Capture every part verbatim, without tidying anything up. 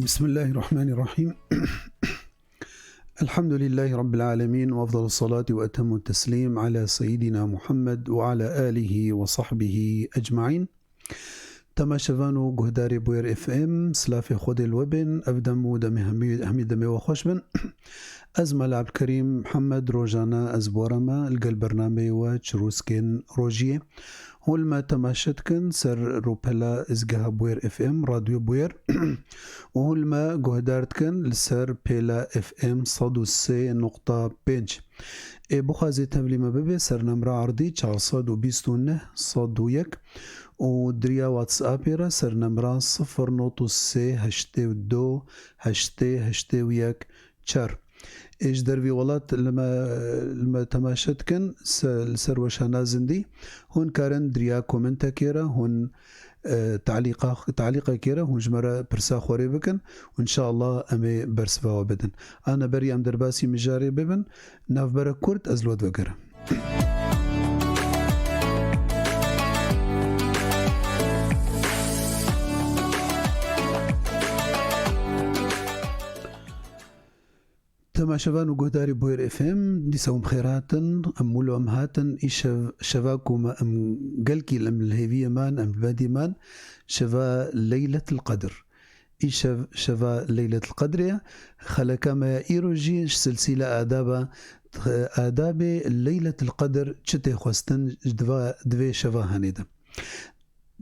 بسم الله الرحمن الرحيم. الحمد لله رب العالمين، وأفضل الصلاة وأتم التسليم على سيدنا محمد وعلى آله وصحبه أجمعين. Temaşevan û guhdarê Bûyer F M, silafê Xwedê li we bên, ev dem û demê hemî, hemî demê we xweş bin. Ez Mela Ebdulkerîm Mihemed, rojane ez bi we re me li gel bernameyê we Çirûskên Rojiyê. Hûn li me temaşe dikin ser rûpela izgeha Bûyer F M, Radyo Bûyer. Û hûn li me guhdar dikin li ser pêla F M sed û sê nokta pênc. Ê bixwazê tevlî me bibe, sernemra erdî çar sed û bîst û neh sed û yek û di riya WhatsAppê re sernemra sifir not û sê heştê û du heştê heştê û yek çar. Ê ji dervî welat li me, li me temaşe dikin, se-, li ser weşana zindî, hûn karin di riya komentekê re, hûn, e, talîqa-, talîqekê re hûn ji me re pirsa xwe rê bikin û înşallah em ê bersiva we bidin. Ana berî em derbasî mijarê bibin, navbera kurt ez li we divegerim. Temaşevan û guhdarê Bûyer F M, dîsa hûn bi xêr hatin. Em wilo em hatin. Îşev şeva ku me em gelkî em li hêviyê man, em li bedî man, şeva Leyletil Qedr. Îşev şeva Leyletil Qedrê ye. Xeleka me ya îro jî ji silsîla adaba, adabê Leyletil Qedr çi tê xwestin di va-, di vê şeva hanê de.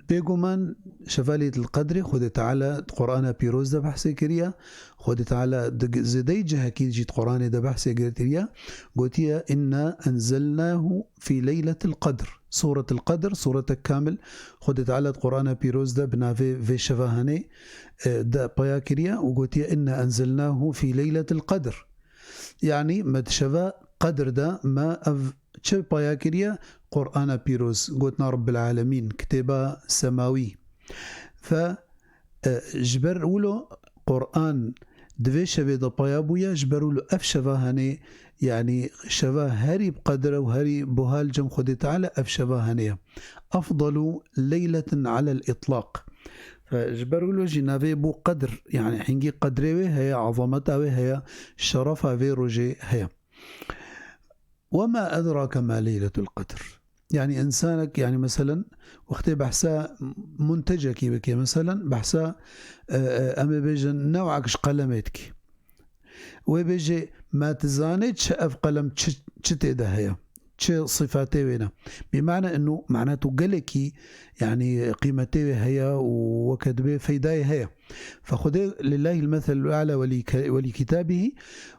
Bêguman şeva Leyletil Qedrê Xwedê Teala di Qur'ana Pîroz de behsê kiriye. Xwedê Teala di g-, zêdeyî cihekî jî di Qur'anê de behsê kiriye. Gotiye, "Inna enzelnahu fî leyletil qedr." Sûretil Qedr, sûretek kamil, Xwedê Teala di Qur'ana Pîroz de bi navê vê şeva hanê, e, de paya kiriye û gotiye, "Inna enzelnahu fî leyletil qedr." Yanî me di şeva Qedr de me ev çi paya kiriye? Qur'ana Pîroz, gotina Rabbil Alemîn, kitêba semawî. Fe, e, ji ber wilo Qur'an di vê şevê de paya bûye, ji ber wilo ev şeva hanê, yanî şeva herî bi qedir û herî buha li cem Xwedê Teala ev şeva hanê ye. Efdalu leyletin alel îtlaq. Fe, ji ber wilo jî navê bû Qedr, yanî hingî qedrê wê heye, azameta wê heye, şerefa vê rojê heye. "Ve ma edrake ma leyletul qedr." Yanî insanek, yanî meselen, wextê behsa muntecekî bike, meselen, behsa, e, e, em ê bêjin, newek ji qelemê dike. Wê bêjê, "Ma tu zanê çi ev qelem çi, çi tê de heye? Çi sifatê wê ne?" Bi mane inu, mane tu gelekî, yanî qîmetê wê heye û weke dibê feydayê heye. Fe Xwedê, "Lillahil meselul a'la ve li ke-, ve li kitabihî,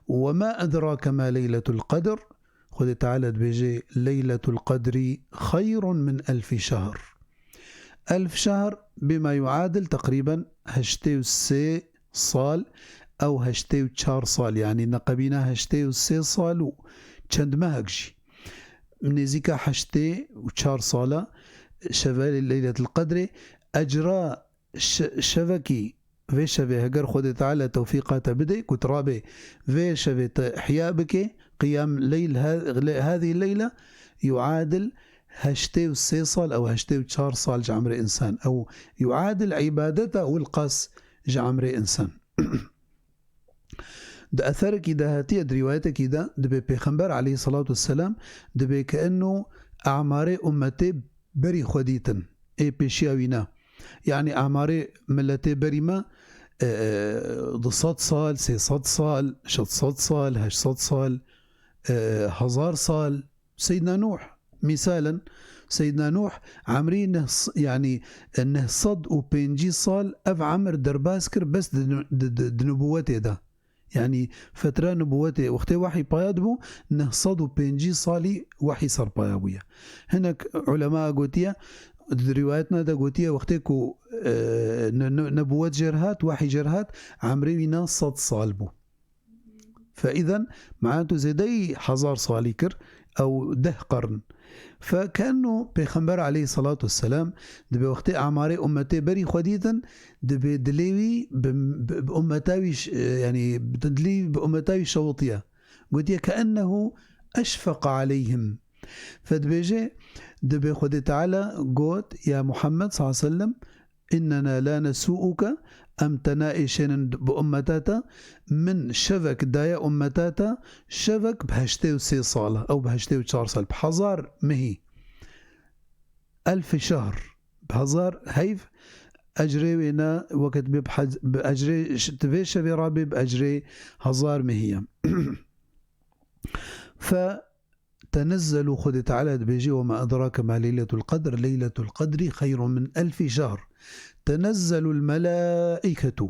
ve ma edrake ma leyletul qedr." Xwedê Teala dibêje, "Leyletul qedrî xeyrun min elfî şehr." Elf şehr bima yuadil teqrîben heştê û sê sal, ew heştê û çar sal, yanî neqebîna heştê û sê sal û çend mehek jî. Nêzîka heştê û çar sala şeve Leyletil Qedrê, ecra şe-, şevekî vê şevê heger Xwedê Teala tewfîqa te bidê, ku tu rabê vê şevê te ihya bikê, qiyam leyl he-, le-, hadî leyla, yuadil heştê û sê sal ew heştê û çar sal ji emrê insan. Ew yuadil îbadeta wilqas ji emrê insan. Di eserekî de hatiye, di rîwayetekî de, dibê Pêxember aleyhisselatu vesselam, dibê ke eno amarê ummetê berî xwe dîtin, ê pêşiya wî ne. Yanî amarê miletê berî me, e, e, du sed sal, sê sed sal, şeş sed sal, heşt sed sal, e, hezar sal. Seydina Nuh, mîsalen, Seydina Nuh emrî neh s-, yanî, e, neh sed û pêncî sal ev emir derbas kir bes di nu-, di, di, di nubûwetê de. Yanî fetra nubûwetê, wextê wehî paya dibû, neh sed û pêncî salî wehî serpaya bûye. Hinek ulema gotiye, di rîwayetna de gotiye, wextê ku, e, ne-, ne-, nebûwet jêr hat, wehî jêr hat, emrê wî na sed sal bû. Fe îden, mane tu zêdeyî hezar salî kir, ew deh qern. Fe keno Pêxember aleyhisselatu vesselam, dibê wextê amarê ummetê berî xwe dîtin, dibê dilê wî bi, bi, bi ummeta wî ş-, yanî bi dilê wî bi ummeta wî şewitiye. Gotiye, "Keennehu eşfeqa aleyhim." Fe dibêje, dibê Xwedê Teala got, "Ya Muhammed sallallahu aleyhi ve sellem, innena la nesu'uke Em te naêşênin bi ummeta te, min şevek daye ummeta te, şevek bi heştê û sê sal e, ew bi heştê û çar sal, bi hezar mehî. Elfî şehr, bi hezar heyv, ecrê wê ne weke dibê bi hez-, bi ecrê ş-, ti vê şevê rabê bi ecrê hezar mehî ye. Fe tenezzelu, Xwedê Teala dibêje, "Ve ma edrake ma leyletul qedr, leyletul qedri xeyrun min elfî şehr. Tenezzelu l melaîketu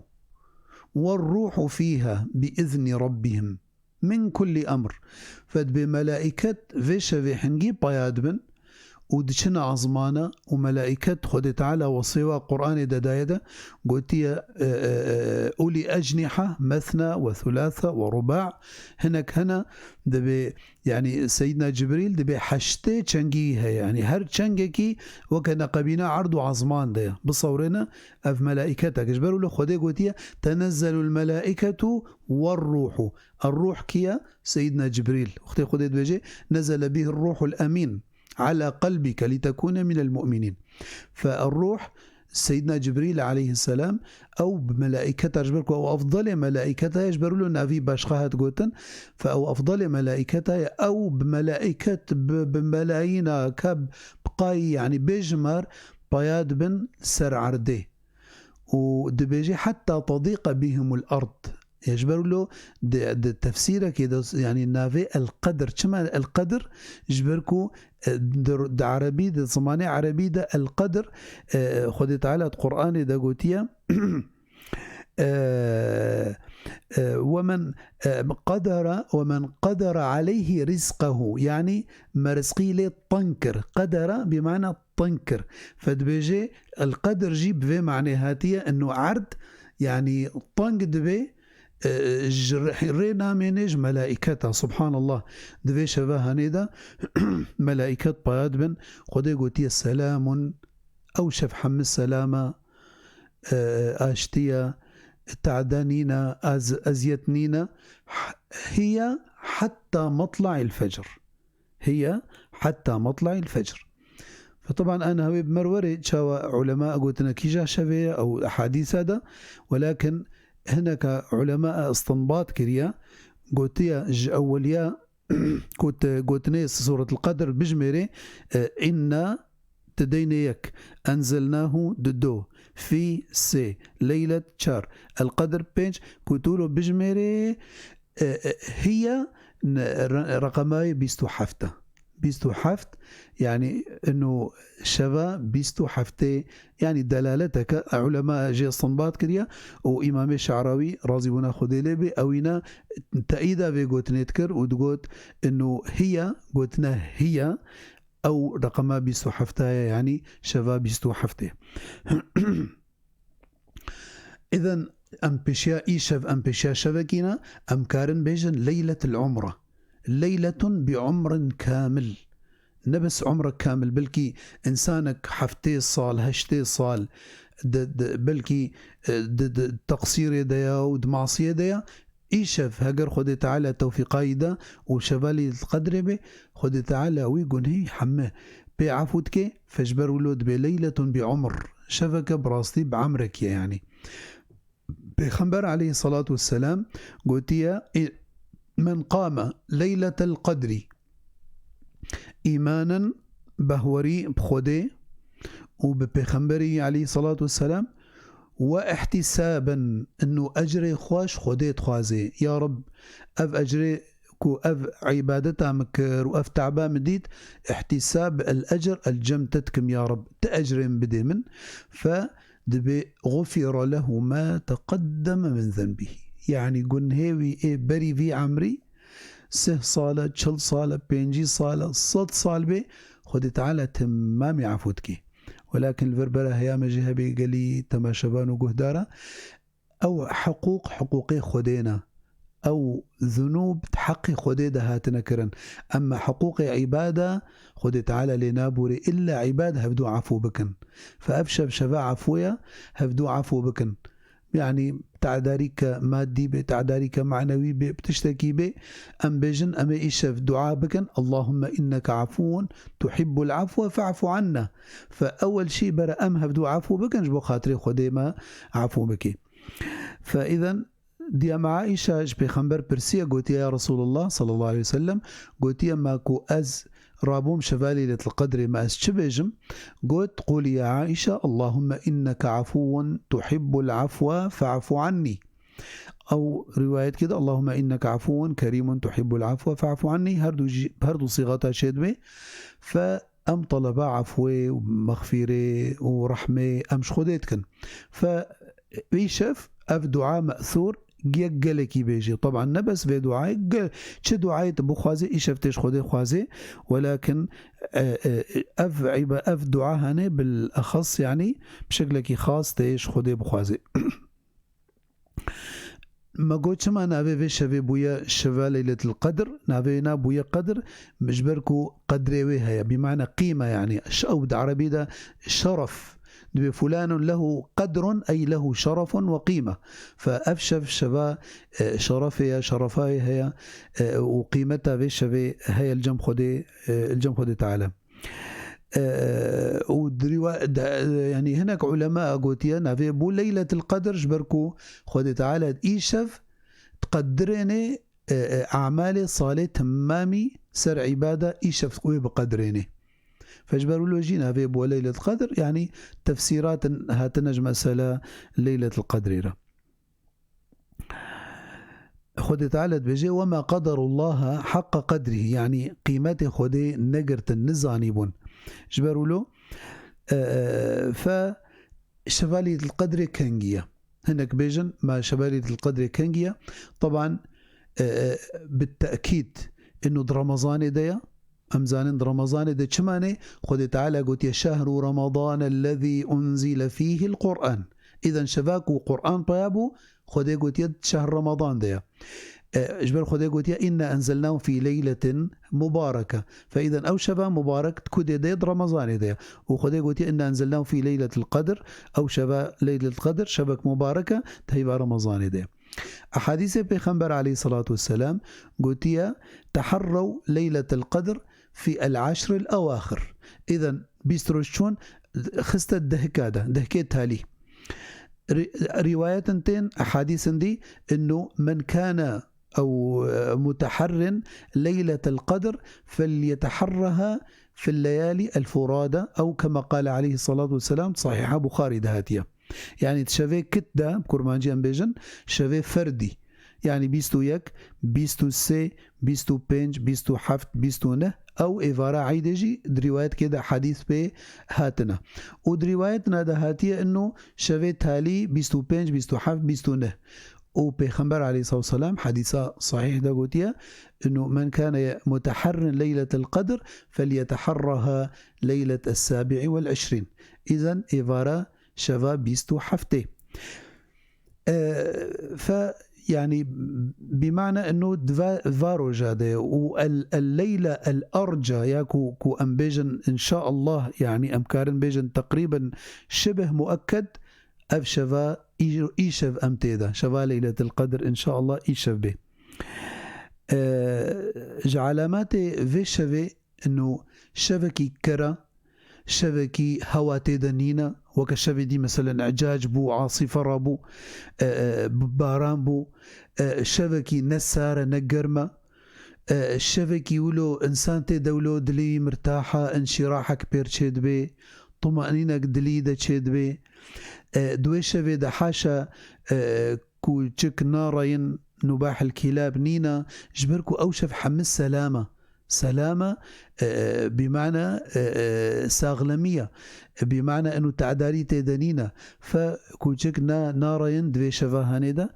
ve ruhu fîha bi izni rabbihim min kulli emr." Fe dibê melaîket vê şevê hingî paya dibin û diçine azmana û melaîket Xwedê Teala wesfê wa Qur'anê de daye de gotiye, e, e, e, "Ulî ecniha, mesna ve thulâtha ve rubâ." Hinek hene dibê, yanî Seyyidina Cibrîl dibê heştê çengî heye. Yanî her çengekî weke neqebîna erd û azman de ye. Bisewrêne ev melaîketek. Ji ber wilo Xwedê gotiye, "Tenezzelul melaîketu ve ruhu." Er-ruh kî ye? Seyyidina Cibrîl. Wextê Xwedê dibêje, "Nezele bihir ruhul emîn ala qelbike litekûne minel mu'minîn." Fe er-ruh, Seyyidina Cibrîl aleyhisselam, ew bi melaîketa, ji ber ku ew efdalê melaîketa ye, ji ber wilo navî başqa hat gotin, fe ew efdalê melaîketa ye, ew bi melaîket, bi, bi melayîna, keb, bi qayî, yanî bêjimar paya dibin ser erdê. Û dibêje, "Hetta tedîqe bihimul erd." Ya ji ber wilo di, di tefsîrekê de, yanî navê El-Qedr. Çima El-Qedr? Ji ber ku, e, di, di erebî, di zimanê erebî de El-Qedr, e, Xwedê Teala di Qur'anê de gotiye, e, e, "Ve men, e, qedera, ve men qedera aleyhi rizqehu." Yanî me rizqî lê teng kir. Qedera bi mana teng kir. Fe dibêje, El-Qedr jî bi vê manê hatiye, eno erd, yanî teng dibe, e, ji rê-, rê namêne ji melaîketa. Subhanallah. Di vê şeve hanê de melaîket paya dibin. Xwedê gotiye, "Selamun." Ew şev hemî selama, e, aştiya, te'de nîne, ez-, eziyet nîne. H-, hiye hetta matla'il fecr. Hiye hetta matla'il fecr. Fe teban, ana hewê bi merwerê çawa ulema gotine kîja şevê ye ew ehadîsa de, welakin hineka ulema istinbat kiriye, gotiye ji eweliya ku te gotinê Sûretul Qedr bijmêrê, e, inna ti deynê yek, enzelnahu di do, fî sê, leylet çar, el-qedr pênc, ku tu lo bijmêrê, e, e, hiya ne-, re-, reqemayê bîst û heft e. Bîst û heft, yanî ino şeva bîst û heftê, yanî delaleteke ulema jê istinbat kiriye û Îmamê Şe'rawî, razîbûna Xwedê lê bê, ewîna teîda vê gotinê dikir û digot, ino hiya, gotina hiya, ew reqema bîst û heft ye, yanî şeva bîst û heftê. Îden em pêşiya îşev, em pêşiya şevekî ne, em karin bêjin leyletul umre. Leyletun bi umrin kamil. Ne bes umrek kamil, belkî insanek heftê sal, heştê sal, di, di, belkî, e, di, di teqsîrê de ya û di masiyê de ya, Îşev, heger Xwedê Teala tewfîqayî da û şeva Leyletul Qedrê be, Xwedê Teala wî gunhî heme pê efû dike, fe ji ber wilo dibe leyletun bi umr. Şeveke bi rastî bi emrekî ye, yanî. Pêxember aleyhissalatu vesselam gotiye, "Î-, men qame leyletel qedrî îmanen, behwerî bi Xwedê û bi Pêxemberî aleyhissalatu vesselam, we ihtisaben, ino ecrê xwe ji Xwedê dixwaze. Ya Reb, ev ecrê ku ev îbadeta min kir û ev taba min dît, ihtisab el ecr el cem te dikim, ya Reb, tu ecrê min bidê min." Fe dibê, "Gufira lehu ma teqeddeme min zenbihî." Yanî gunhê wî ê berî vî emrî, sih sal e, çil sal e, pêncî sal e, sed sal bê, Xwedê Teala temamî efû dikê. Welakin li vir bera heya me jî hebê gelî temaşevan û guhdara, ew hiqûq, hiqûqê Xwedê ne. Ew zunûb di heqê Xwedê de hatine kirin. Ema hiqûqê îbada, Xwedê Teala lê naborê, illa îbad hevdû efû bikin. Fe ev şev şeva efû ye, hevdû efû bikin. Yanî, te'darîke madî bê, te'darîke manewî bê, bi tiştekî bê, em bêjin, em ê îşev dua bikin, "Allahumme inneke afûn tuhibbul afwe fe'fu anna." Fe ewel şî bere em hevdû afû bikin, ji bo xatirê Xwedê me afû bikî. Fe îzen Diyam Aîşa ji Pêxember pirsiye, gotiye, Ya Resulullah sallallahu aleyhi ve sellem, gotiye, ma ku ez rabûm şeva Leyletil Qedrê, ma ez çi bêjim? Got, Qûlî ya Aîşa, Allahümme inneke afuvun tuhibbul afwe fa'fu anni. Ew rîwayet kê de, Allahümme inneke afuvun kerîmun tuhibbul afwe fa'fu anni. Her du jî, her du sîgata çêdibê. Fe em teleba afwê û mexfîrê û rehmê em ji Xwedê dikin. Fe îşev ev dua me'thûr yek gelekî bêjî. Teban ne bes vê duayê, ge-, çi duayê tu bixwazê, îşev tê ji Xwedê xwazê, welakin, e, e, ev îba-, ev dua hene bil exas, yanî bi şeklekî xas tê ji Xwedê bixwazê. Me got, çima navê vê şevê bûye şeva Leyletil Qedr? Navê wê na bûye Qedr, ji ber ku qedrê wê heye, bi mane qîme, yanî ş-, ew di erebî de şeref. Dibê fulanun lehu qedrun, ey lehu şerefun ve qîme. Fe ev şev, şeva, e, şerefê ye, şerefa wê heye, e, û qîmeta vê şevê heye li cem Xwedê, e, li cem Xwedê Teala. E, û di rîwa-, de, yanî hinek ulema gotiye navê bû Leyletil Qedr, ji ber ku Xwedê Teala îşev diqedirênê, e, e, amalê salê temamî ser îbada îşev wê biqedirênê. Fe ji ber wilo jî navê bû Leyletil Qedr, yanî tefsîratin hatine ji mesela Leyletil Qedrê re. Xwedê Teala dibêje, "Ve ma qederullaha haqqa qedrihî", yanî qîmetê Xwedê negirtin, nizanîbûn. Ji ber wilo, e, e, fe şeva Leyletil Qedrê kengî ye. Hinek bêjin, ma şeva Leyletil Qedrê kengî ye. Teban, e, e, bi tekîd, ino di Remezanê de ye. Em zanin di Remezanê de çi mane? Xwedê Teala gotiye, "Şehru Ramadan ellezî unzile fîhil Qur'an." Îden şeva ku Qur'an paya bû, Xwedê gotiye şehr Ramadan de ye. E, ji ber Xwedê gotiye, "Inna enzelnahu fî leyletin mubareke." Fe îden ew şeva mubarek di ku dê de ye? Di Remezanê de ye. Û Xwedê gotiye, "Inna enzelnahu fî leyletil qedr." Ew şeva Leyletil Qedr, şevek mubarek e, di heyva Remezanê de ye. Ehadîsê Pêxember aleyhisselatu vesselam gotiye, "Teherrew leyletel qedr fî el eşril ewaxir." Îden bîst roj çûn, xiste dehka de, dehkê talî. Rî-, rîwayetin tên, ehadîsin dî, innu men kane ew, e, muteherrin leyletel qedr felyeteherreha fil leyali el furada, ew kema qale aleyhisselatu vesselam, Sahiha Buxarî de hatiye. Yanî di şevê kit de, bi kurmancî em bêjin, şevê ferdî. Yanî bîst û yek, bîst û sê, bîst û pênc, bîst û heft, bîst û neh, ew êvara eydê jî di rîwayetkê de hadîs pê hatine. Û di rîwayetina de hatiye inno şevê talî bîst û pênc, bîst û heft, bîst û neh. Û Pêxember aleyhisselatu vesselam hadîsa sahîh de gotiye, inno men kane muteherrin leyletel qedr felyeteherraha leyletes sabi'i vel eşrîn. Îzen êvara şeva bîst û heftê. E, fe, yanî, bi mane eno di va, va roja de ye û el, el leyla el arca ya ku, ku em bêjin, inşaallah, yanî, em karin bêjin teqrîben şibih muekked, ev şeva, î-, îşev em tê de. Şeva Leyletil Qedr, inşaallah, îşev bê. E, ji alametê vê şevê ino şevekî kera, şevekî hewa tê de nîne, weke şevê dî, meselen, ecac bû, asîfe rabû, e, e, b-, baran bû, e, şevekî ne sar e, ne germ e, e, şevekî wilo însan tê de wilo dilê wî mirtah e, înşîrahek pêr çêdibê, tumanînek dilî de çêdibê. E, di wê şevê de haşa, e, kûçik nareyin, nubahil kîlab nîne, ji ber ku ew şev hemî selam e. Selam e, e, bi mane, e, e, saxlemî ye. Bi mane eno tedarî tê de nîne. Fe kûçik na, nareyin di vê şeva hanê de.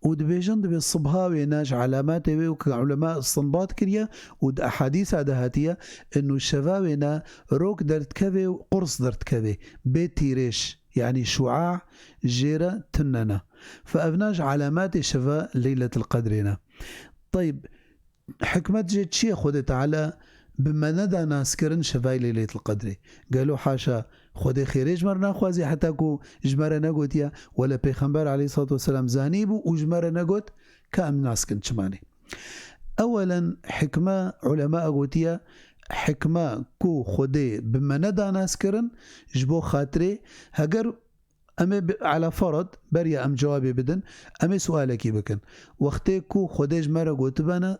Û dibêjin dibê sibha wê ne ji alametê wê û ku ulema istinbat kiriye û di ehadîsa de hatiye, eno şeva wê ne rok derdikeve û qurs derdikeve. Bê tîrêj, yanî şu'a jê re tune ne. Fe ev ne ji alametê şeva Leyletil Qedrê ne. Teyb, hikmet jê çi ye Xwedê Teala bi me neda naskirin şevay Leyletil Qedrê? Gelo haşa Xwedê xêrê ji me re naxwazî heta ku ji me re negotiye, wele Pêxember aleyhisselatu vesselam zanîbû û ji me re negot ka em naskin çimanê. Ewelen hikme, ulema gotiye, hikme ku Xwedê bi me neda naskirin ji bo xatirê heger Em ê bi, ala ferad, beriya em cewabê bidin, em ê sualekî bikin. Wextê ku Xwedê ji me re gotibene,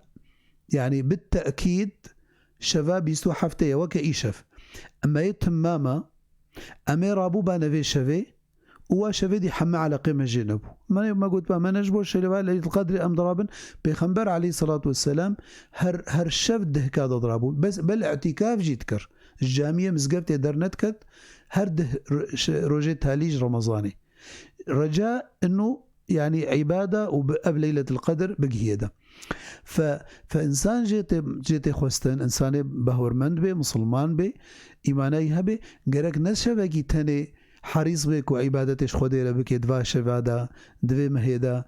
yanî bi te'kîd şeva bîst û heftê ye, weke îşev. Em ê timama, em ê rabûbane vê şevê, û wa şevê dî heme eleqê me jê nebû. Me, me got, ba, me ne ji bo şeva Leyletul Qedrê em dirabin. Pêxember aleyhissalatu vesselam her, her şev dihka de dirabû. Bes, bel îtîkaf jî dikir. Ji camiyê mizgeftê dernediket, her dih r-, şe-, rojê talî ji Remezanê. Reca inu, yanî îbada û bi ev Leyletul Qedr bigihiyê de. Fe, fe însan jê tê, jê tê xwestin, însanê bahwermend bê, misilman bê, îmanayî hebe, gerek ne şevekî tenê herîs bê ku îbadetê ji Xwedê re bike di va şeva de, di vê mehê de.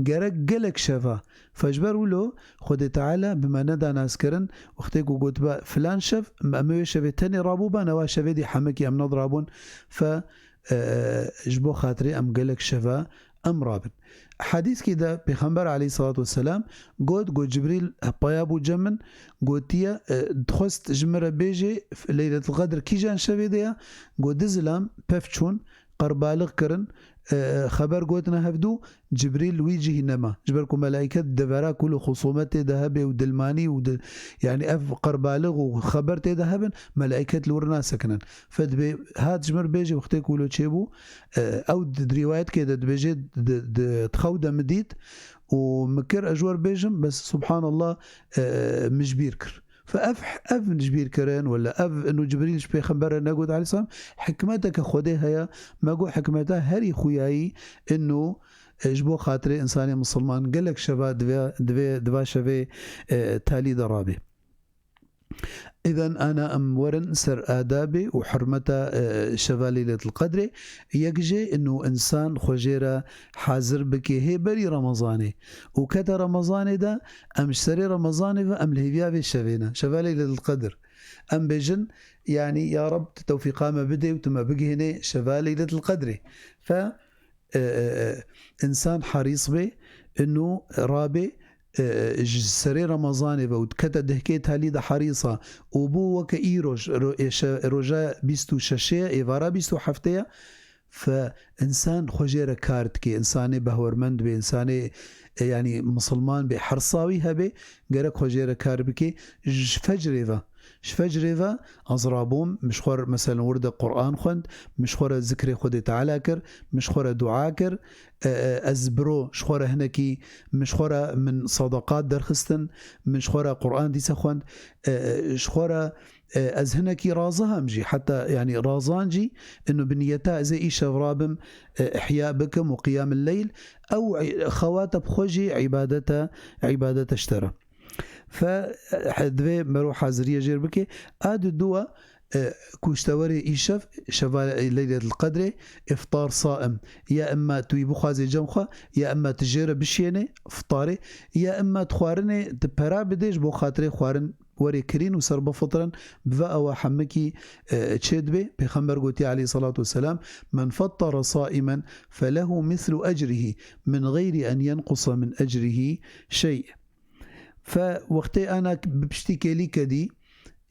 Gerek gelek şeva. Fe ji ber wilo Xwedê Teala bi me neda naskirin, wextê ku gotiba filan şev, em ê wê şevê tenê rabûba, newa şevê dî hemikî em nedirabûn. Fe, e, ji bo xatirê em gelek şeva em rabin. Hedîskî de Pêxember aleyhissalatu vesselam got, got Cibrîl peya bû cem min, gotiye, e, dixwest ji min re bêjê, Leyletul Qedr kîjan şevê de ye? Got, du zilam pev çûn, qerbalix kirin, e, xeber gotina hevdû, Cibrîl wî cihî nema. Ji ber ku melaiket di devera ku li xusûmet tê de hebe û dilmanî û di, yanî ev qerbalix û xeber tê de hebin, melaiket li wir nasekinin. Fe dibê hat ji min re bêjê wextê ku wilo çêbû, e, ew di, di rîwayetkê de dibêje, di, di, di xew de min dît û min kir ez ji we re bêjim, bes subhanallah, e, min ji bîr kir. Fe ev, ev ji bîr kirin, wele ev inu Cibrîl ji Pêxember re negot aleyhisselam, hikmeteke Xwedê heye, me got hikmeta herî xuyayî inu, e, ji bo xatirê însanê misilman gelek şeva divê, divê, diva şevê, e, talî de rabê. Îden ana em werin ser adabê û hurmeta, e, şeva Leyletul Qedrê. Yek jê inu însan xwe jê re hazir bike hê berî Remezanê. Û kete Remezanê de em ji serê Remezanê ve em li hêviya vê şevê ne. Şeva Leyletul Qedr. Em bêjin, yanî, ya Reb, tu tewfîqa me bidê û tu me bigihînê şeva Leyletul Qedrê. Fe, e, e, e, însan herîs bê, inu rabê, e, ji serê Remezanê ve û dikete dihkê talî de herîsa û bû weke îroj, ro-, ê şe-, roja bîst û şeşê ye, êvara bîst û heftê ye, fe însan xwe jê re kar dike, însanê behwermend bê, însanê, e, yanî misilman bê, hersa wî hebe, gerek xwe jê re kar bike, ji fecrê ve. Ji fecrê ve ez rabûm, min ji xwe re, meselen, wir de Quran xwend, min ji xwe re zikrê Xwedê Teala kir, min ji xwe re dua kir, e, e, ez biro ji xwe re hinekî, min ji xwe re min sadaqat derxistin, min ji xwe re Quran dîse xwend, e, e, ji xwe re, e, ez hinekî raziham jî, heta, yanî, razan jî, inu bi niyeta ez ê îşev rabim, e, ihya bikim û qiyamil leyl, ew, e, xewata bi xwe jî îbadete, îbadete ji te re. Fe, e, divê mero haziriyê jêr bike. A di dua, e, ku ji te werê îşev, şeva Leyletul Qedrê, iftar saim. Ya emma tu wî bixwazê cem xwe, ya emma tu jê re bişiyênê, iftarê, ya emma tu xwarinê tu pera bidê ji bo xatirê xwarin werê kirîn û ser bifitin, bi ve ewa hemikî, e, çê dibe. Pêxember gotiye aleyhissalatu vesselam, "Men fattara saimen felehu mislu ecrihi min gayri en yenqusa min ecrihi şey." Fe wextê ana bi piştî kêlî kedî,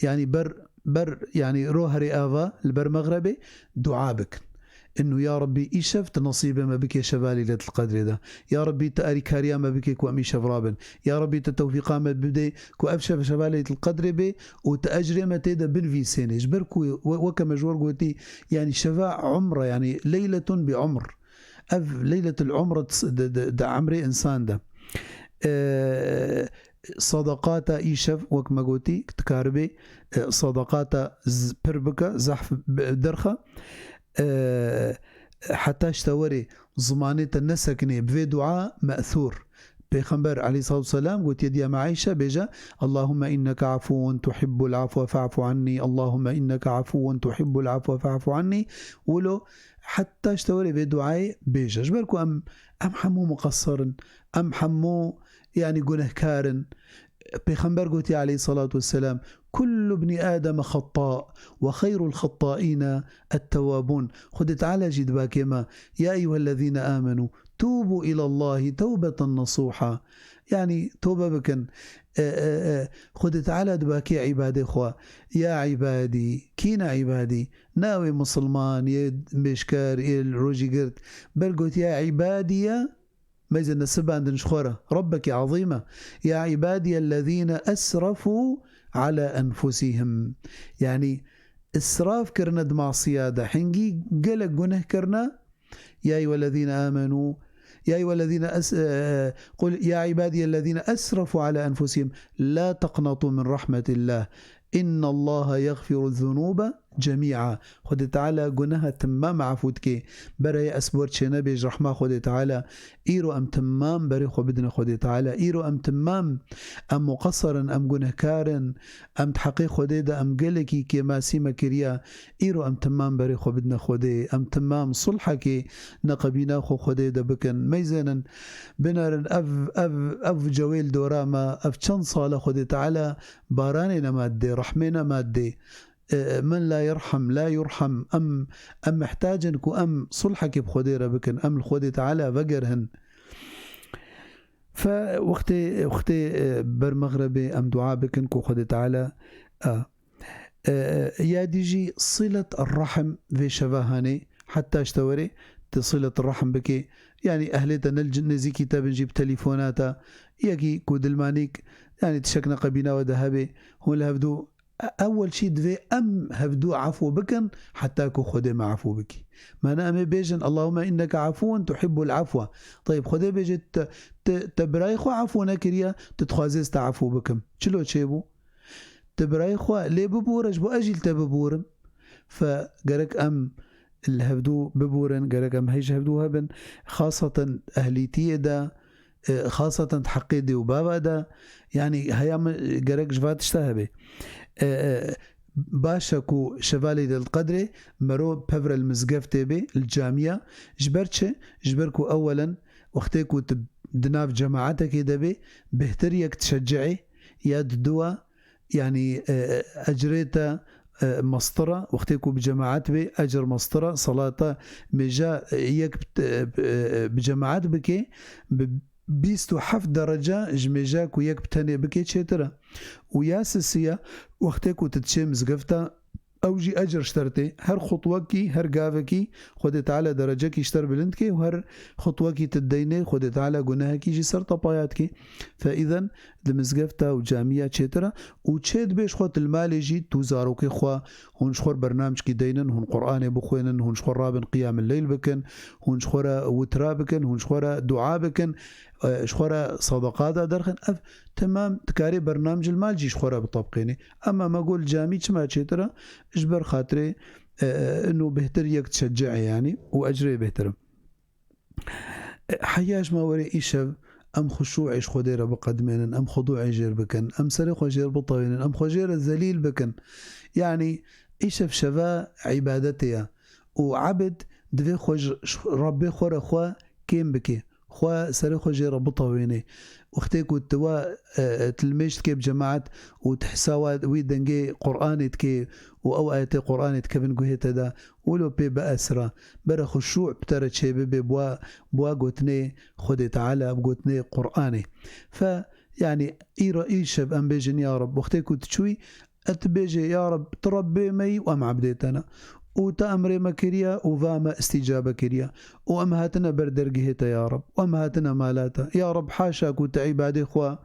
yanî ber, ber, yanî ro herê ava li ber mexrebê dua bikin. Inu ya Rabbî îşev tu nesîbê me bike şeva Leyletul Qedrê de. Ya Rabbî tu arîkariya me bike ku em îşev rabin. Ya Rabbî tu tewfîqa me bide ku ev şev şeva Leyletul Qedrê bê û tu ecrê me tê de binivîsênê. Ji ber ku we-, weke me ji we gotî, yanî şeva umre, yanî leyletun bi umr. Ev leyletul umre di, di, di emrê însan de. E, sadaqata îşev, wek me gotî, dikaribê, e, sadaqata z-, pir bike, zehf b-, derxe. E, heta ji te werê zimanê te nesekinê, bi vê dua me'thûr. Pêxember aleyhissalatu vesselam gotiye diya me Ayşe, bêje, "Allahümme inneke afuwun tuhibbul afwe fa'fu anni, Allahümme inneke afuwun tuhibbul afwe fa'fu anni." Wilo heta ji te werê vê duayê bêje. Ji ber ku em, em hemû muqessir in, em hemû, yanî, gunehkar in. Pêxember gotiye aleyhissalatu vesselam, "Kullu bni Adem xetta ve xeyrul xettaîne ettewabûn." Xwedê Teala jî dibakê me, "Ya eyyuhellezîne amenû, tûbû îlallahî tewbeten nesûha." Yanî tobe bikin. E, e, e, Xwedê Teala dibakê îbadê xwe. "Ya îbadî." Kî ne îbadî? Ne ew ê misilman, yê mêşker, yê rojî girt. Ber got, "Ya îbadiye." Meyze nesibandin ji xwe re. Rabbekî ezîm e. "Ya îbadiyellezîne esrefû ala enfusihim." Yanî israf kirine di masiya de. Hingî gelek guneh kirine. "Ya eyyuhellezîne amenû, ya eyyuhellezîne es-, e, qul ya îbadiyellezîne esrefû ala enfusihim, la teqnetû min rahmetillâh. Innallaha yagfiru zunûbe cemî'a." Xwedê Teala guneha timam efû dike. Berê ez bi we re çênebê ji rehma Xwedê Teala. Îro em timam berê xwe bidine Xwedê Teala. Îro em timam, em muqesser in, em gunehkar in. Em di heqê Xwedê de em gelekî kêmasî me kiriya. Îro em timam berê xwe bidine Xwedê. Em timam sulhekê neqebîna xwe Xwedê de bikin. Meyzênin, binerin ev, ev, ev cewê li dora me, ev çend sal e Xwedê Teala baranê nema didê, rehmê nema didê. E, men la yerhem, la yurhem. Em, em mihtacin ku em sulhekê bi Xwedê re bikin. Em li Xwedê Teala vegerhin. Fe wextê, wextê, e, ber mexrebê em dua bikin ku Xwedê Teala, e, e, ya dî jî silet rehm vê şeva hanê, heta ji te werê tu silet rehm bikê. Yanî ehlê te ne li cin-, nêzîkî te bin jî bi telîfona te, yekî ku dilmanîk, yanî tişek neqebîna we de hebe, hûn li hevdû E-, ewel şî divê em hevdû efû bikin, heta ku Xwedê me efû bikî. Mana em ê bêjin, "Allahümme inneke afuwun tuhibbul afwa." Teyib, Xwedê bêje, "Te, te, te birayê xwe efû nekiriye, tu dixwazê ez te efû bikim." Çilo çêbû? Tu birayê xwe lê bibûre, ji bo ez jî li te bibûrim. Fe gerek em li hevdû bibûrin, gerek em hej hevdû hebin. Xaseten ehlîtiyê de, e, xaseten di heqê dê û bava de, yanî heya min gerek ji va tişta hebe. E, e, baş e ku şeva Leylel Qedrê mero pevre li mizgeftê bê, li camiya. Ji ber çi? Ji ber ku ewelen wextê ku tu di nav cemaatekê de bê, bêhtir yek dişecihê, ya diduwa, yanî, e, ecrê te, e, mestir e, wextê ku bi cemaet bê, ecr mestir e, salata mêja, e, yek bi, e, e, bi cemaet bikê, bi bîst û heft derece ji mêja ku yek bi tenê bikê çêtir e. Û ya sisiya, wextê ku tu diçê mizgefta, ew jî ecr ji te re tê. Her xutwekî, her gavekî Xwedê Teala derecekî ji te re bilind dike û her xutwekî tu dideynê Xwedê Teala gunehekî jî ser te paya dike. Fe îzen di mizgefta û camiya çêtir e û çê dibê ji xwe tu li malê jî tu zarokê xwe hûn ji xwe re bernamcekî deynin, hûn Qur'anê bixwênin, hûn ji xwe rabin qiyamil leyl bikin, hûn ji xwe re witra bikin, hûn ji xwe re dua bikin, e, ji xwe re sadaqa da derxin. Ev temam dikarê bernamc li mal jî ji xwe re bitebqênê. Ema me got li camî çima çêtir e? Ji ber xatirê, e, ino bêhtir yek dişecihê yanî û ecrê bêhtir e. E, heya ji me were îşev em xuşûê ji Xwedê re biqedmênin, em xuduê jêr bikin, em serê xwe jêr bitewênin, em xwe jêr re zelîl bikin. Yanî îşev şeva îbadetê ye û ebid divê xwe ji, ji Rebbê xwe re xwe kêm bike. Xwe serê xwe jê re bitewênê. Wextê ku tu wa, e, e, tilmêj dikê bi cemaet û tu hisa wa wî dengê Qur'anê dikê û ew ayetê Qur'anê dikevin guhê te de, wilo pê biesira, bere xuşû bi te re çêbibe, bi wa, bi wa gotinê Xwedê Teala, bi gotinê Qur'anê. Fe, yanî, îro, îşev em bêjin, ya Reb, wextê ku tu çûyî, e, tu bêjê, ya Reb, tu Rebbê me yî û em ebdê te ne. Û te emrê me kiriye û va me îstîcabe kiriye. Û em hatine ber dergehê te, ya Reb. Û em hatine mala te. Ya Reb, haşa ku tu îbadê xwe,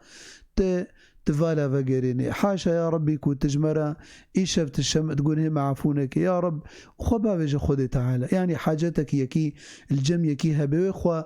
tu, tu vala vegerînê. Haşa, ya Rebbî, ku tu ji me re îşev tu şem di gunhê me efû nekî. Ya Reb, xwe bavêje Xwedê Teala. Yanî hacetekî yekî li cem yekî hebe, wê xwe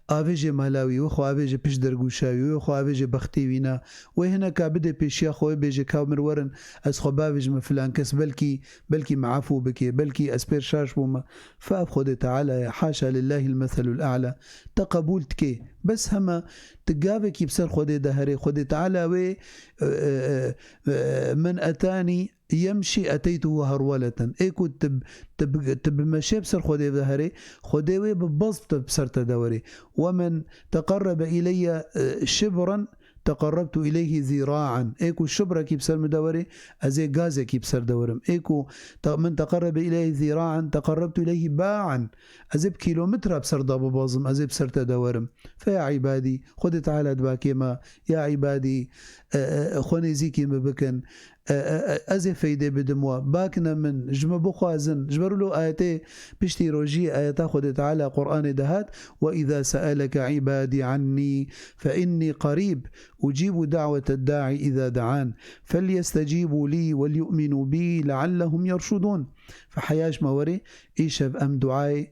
avêje mala wî, wê xwe avêje pişt dergûşa wî, wê xwe avêje bextê wî ne. Wê hineka bidê pêşiya xwe, wê bêje, ka min werin, ez xwe bavêjime filan kes, belkî, belkî me efû bike, belkî ez pêr şaş bûme. Fe ev Xwedê Teala ye, haşa lillahil meselul a'la. Te qebûl dike. Bes hema tu gavekî bi ser Xwedê de herê, Xwedê Teala wê, e, e, e, e, men etanî yemşî eteytuhu herweleten. Ê ku tu, tu, tu bi meşê bi ser Xwedê de herê, Xwedê wê bi bez te bi ser te de werê. Ve men teqerrebe ileyye, e, şibran تقربت إليه ذراعا. Ê ku şibrekî bi ser min de were, ez ê gazekî bi ser de werim. Ê ku te-, من تقرب إليه ذراعا تقربت إليه باعا. Ez ê bi kîlometra bi ser de bibazim, ez ê bi ser te de werim. فيا عبادي, Xwedê Teala dibakê me, ya îbadî, e, e, xwe nêzîkî min bikin, e, e, e, ez ê feydê bidim we, bakine min, ji min bixwazin. Ji ber wilo ayetê piştî rojiyê ayeta Xwedê Teala Qur'anê de hat, وإذا سألك عبادي عني فإني قريب أجيب دعوة الداع إذا دعان فليستجيبوا لي وليؤمنوا بي لعلهم يرشدون. Fe heya ji me were, îşev em duayê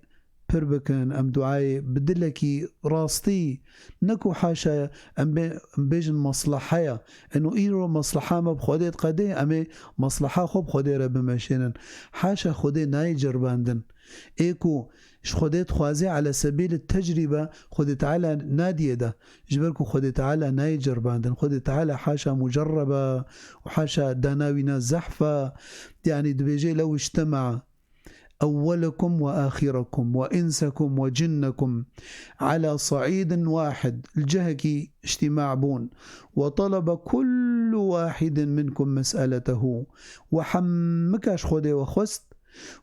pir bikin, em duayê bi dilekî rastî, ne ku haşa em bê-, em bêjin mesleha ye. Eno îro mesleha me bi Xwedê diqedê, em ê mesleha xwe bi Xwedê re bimeşênin. Haşa Xwedê nayê ceribandin. Ê ku ji Xwedê dixwazê ele sebîl tecrîbe, Xwedê Teala nadiyê de. Ji ber ku Xwedê Teala nayê ceribandin. Xwedê Teala haşa mucerrebe û haşa dana wî ne zehf e. Yanî dibêje لو اجتمع أولكم وآخركم وإنسكم وجنكم على صعيد واحد, li cihekî اجتماع bûn, وطلب كل واحد منكم مسألته, û hemika ji Xwedê we xwest,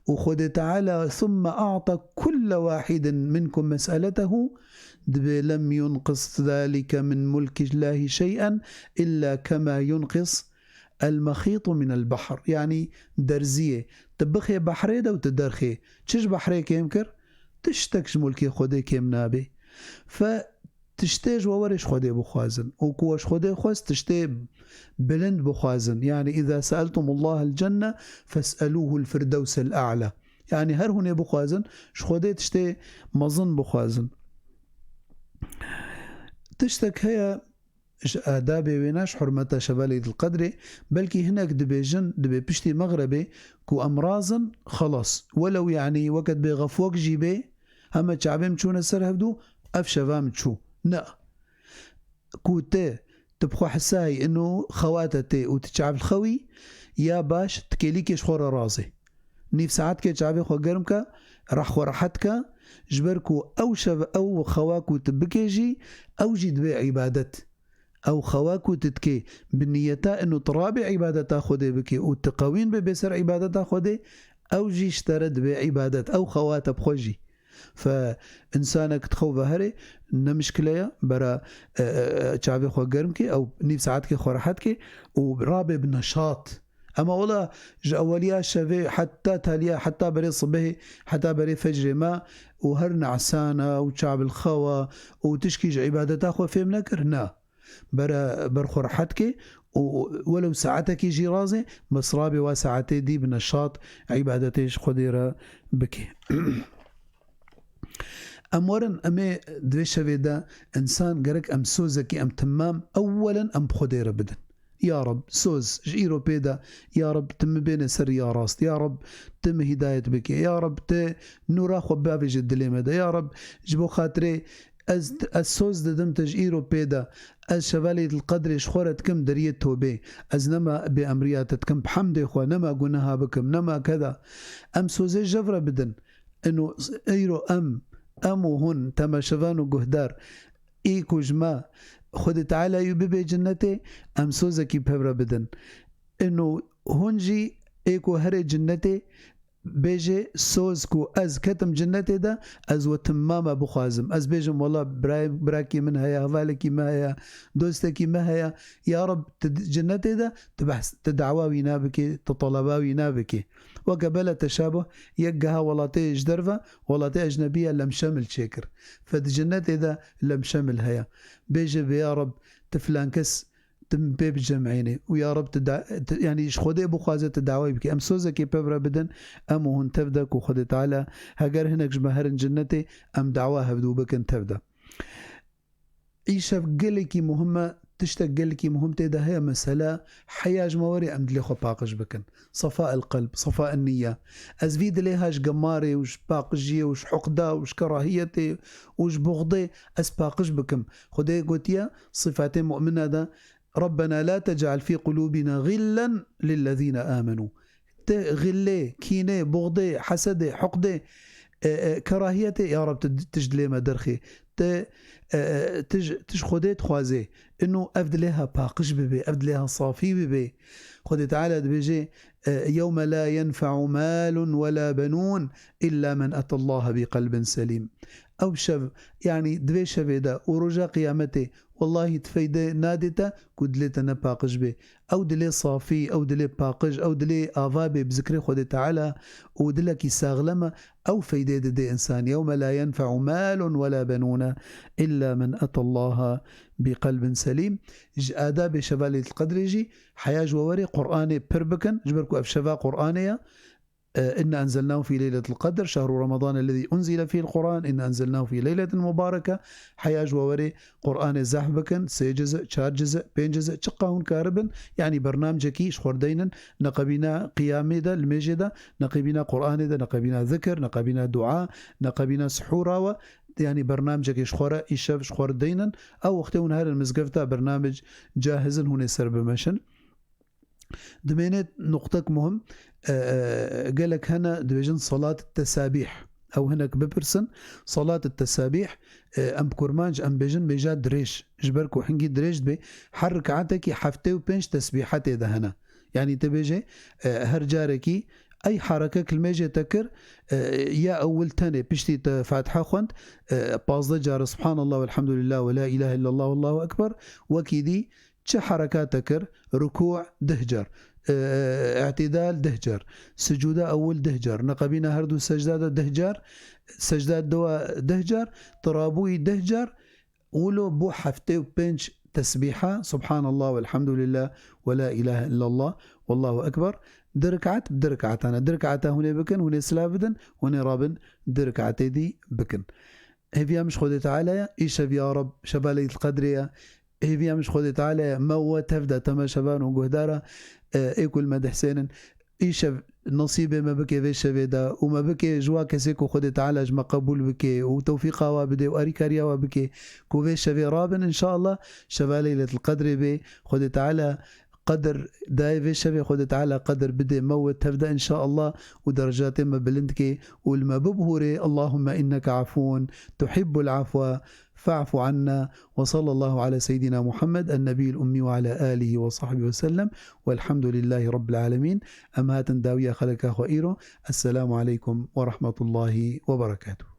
û Xwedê Teala, ثم أعطى كل واحد منكم مسألته, dibê لم ينقص ذلك من ملك الله شيئا إلا كما ينقص المخيط من البحر, yanî derziyê. Tu bixê behrê de û tu derxê. Çi ji behrê kêm kir? Tiştek ji mulkê Xwedê kêm nabe. Fe tiştê ji we were ji Xwedê bixwazin. Û ku we ji Xwedê xwest tiştê bilind bixwazin. Yanî, إذا سألتم الله الجنة فاسألوه الفردوس الأعلى. Yanî, her hûn ê bixwazin, ji Xwedê tiştê mezin bixwazin. Tiştek heye, ji adabê wêne, ji hurmeta şeva Leyletil Qedrê, belkî hinek dibêjin, dibê piştî mexrebê ku em razin, xelas. Welew, yanî, weke dibê xefwek jî bê, heme çavê min çûne ser hevdû, ev şeva min çû. Ne. Ku te, tu bi xwe hisayî ino xewate tê û tu çav li xewî, ya baş, tu kêlîkê ji xwe re razê. Nîv saetkê çavê xwe germ ke, reh xwe rehet ke, ji ber ku ew şev, ew xewa ku tu bikê jî, ew jî dibe îbadet. Ew xewa ku tu dikê, bi niyeta ino tu rabê îbadeta Xwedê bikê û tu qewîn bibê ser îbadeta Xwedê, ew jî ji te re dibe îbadet, ew xewa te bi xwe jî. Fe, însanek dixew ve herê, ne mişkile ye, bera, e, e, e, çavê xwe germ kê, ew nîv saetkê xwe rehet kê û rabê bi neşat. Ema wela ji eweliya şevê heta taliya, heta berê sibehê, heta berê fecrê me û her ne'sana û çav li xewa û tişkî ji îbadeta xwe fêm nekir, na. Bere ber xwe rehet ke û welew saetekî jî razê, bes rabê wa saetê dî bi neşat îbadetê ji Xwedê re bike. Em werin, em ê di vê şevê de însan gerek em sozekî em timam ewwelen em bi Xwedê re bidin. Ya Reb, soz ji îro pê de, ya Reb, tu min bêne ser riya rast, ya Reb, tu min hîdayet bike, ya Reb, tu nûra xwe bavêje dilê me de, ya Reb, ji bo xatirê ez, ez soz didim te ji îro pê de, ez şevalê Qedrê ji xwe re dikim deriyê tobê, ez nema bêemriya te dikim, bi hemdê xwe, nema guneha bikim, nema keda. Em sozê jev re bidin. Ino îro em, em û hûn, temaşevan û guhdar, ê ku ji me Xwedê Teala yû bibê cinnetê, em sozekî pev re bidin. Ino hûn jî ê ku herê cinnetê, bêje soz ku ez ketim cinnetê de, ez we timame bixwazim. Ez bêjim, wela birayê, birakî min heye, hevalekî me heye, dostekî me heye. Ya Reb, tu di-, cinnetê de, tu behs, tu dawa wî nabikê, tu taleba wî nabikê. Weke bela teşabuh, yek geha welatê ji derve, welatê ecnebî ye, lemşemil çêkir. Fe di cinnetê de lemşemil heye. Bêje bê, ya Reb, tu filan kes, tu min pê bicem'ênê. Û ya Reb, tu da-, tu, yanî ji Xwedê bixwaze tu dawayê bikî. Em sozekê pev re bidin, em û hûn tev de ku Xwedê Teala, heger hinek ji me herin cinnetê, em dawa hevdû bikin tev de. Îşev gelekî muhim e, tiştek gelekî muhim tê de heye, mesela heya ji me were em dilê xwe paqij bikin. Sefa el qelb, sefa en niyye. Ez vî dilê ha ji gemarê û ji paqijiyê û ji huqda û ji kerahiyetê û ji buxdê ez paqij bikim. Xwedê gotiye, sifatê mu'mina de, ربنا لا تجعل في قلوبنا غلا للذين آمنوا. Te xilê, kînê, buxdê, hesedê, huqdê, e, e, kerahiyetê, ya Reb, tu, tu ji dilê me derxê. Te, e, e, tu ji, tu ji Xwedê dixwazê, inu ev dilê ha paqij bibe, ev dilê ha safî bibe. Xwedê Teala dibêje, e, "Yewme la yenfe'u malun we la benun illa men etallaha bi qelbin selîm." Ew şev, yanî di vê şevê de û roja qiyametê, wellahî tu feyde nadê te ku dilê te ne paqij bê. Ew dilê safî, ew dilê paqij, ew dilê ava bê bi zikrê Xwedê Teala û dilekî saxlem e, ew feydê dide însan. "Yewme la yenfe'u malun we la benûne illa men etallaha bi qelbin selîm." Ji adabê şeva Leyletul Qedrê jî heya ji we werê Qur'anê pir bikin, ji ber ku ev şeva Qur'anê ye. E, "Inna enzelnahu fi leyletil qedr, şehru Ramazan ellezî unzile fihil Qur'an, inna enzelnahu fi leyletin mubareke." Heya ji we werê Qur'anê zehf bikin, sê ciz, çar ciz, pênc ciz, çiqa hûn karibin, yanî bernamcekî ji xwe re deynin, neqebîna qiyamê de, limêjê de, neqebîna Qur'anê de, neqebîna zikir, neqebîna dua, neqebîna sihûra we, yanî bernamcekê ji xwe re îşev ji xwe re deynin. Ew wextê hûn herin mizgefta bernamec cahiz in, hûn ê ser bimeşin. Dimêne nuqtek muhim, e, e, gelek hene dibêjin salat tesabîh. Ew hinek bipirsin, salat tesabîh, e, em kurmanc, em bêjin mêja dirêj. Ji ber ku hingî dirêj dibe, her rikatekî heftê û pênc tesbîhetê de hene. Yanî te bêje, e, her carekî ey hareke kilmêjê te kir, e, ya ewil tenê piştî te Fatiha xwend, e, pazdeh car Subhanallah velhamdülillah ve la ilahe illallah vallahu ekber, wekî dî çi herekate kir, rukû dih car, e, îtidal dih car, sicûda ewil dih car, neqebîna her du secda de dih car, secda dewa dih car, tirabûyî dih car, wilo bû heftê û pênc tesbîha, Subhanallah velhamdülillah ve la ilahe illallah vallahu ekber. Di rikaat, di rikaatane. Di rikaata hûn ê bikin, hûn ê silav bidin, hûn ê rabin di rikaatê dî bikin. Hêviya min ji Xwedê Teala ye, îşev ya Reb, şeva Leyletul Qedrê ye. Hêviya min ji Xwedê Teala ye, me we tev de temaşevan û guhdara, e, ê ku li me dihsênin. Îşev nasîbê me bike vê şevê de û me bike ji wa kesê ku Xwedê Teala ji me qebûl bike û tewfîqa wa bide û arîkariya wa bike ku vê şevê rabin, înşallah, şeva Leyletul Qedrê bê. Xwedê Teala qedir dayê vê şevê, Xwedê Teala qedir bidê me we tev de, înşallah, û derecatê me bilind ke û li me bibihûrê. Allahümme inneke afûn tuhibbul afwa fa'fu anna. Ve sallallahu ala seyyidina Muhammed, en-nebiyil ummi ve ala alihi ve sahbihi ve sellem. Velhamdülillahi rabbil alemin. Em hatin dawiya xeleka xwe îro. Esselamu aleykum ve rahmetullahi ve berekatuhu.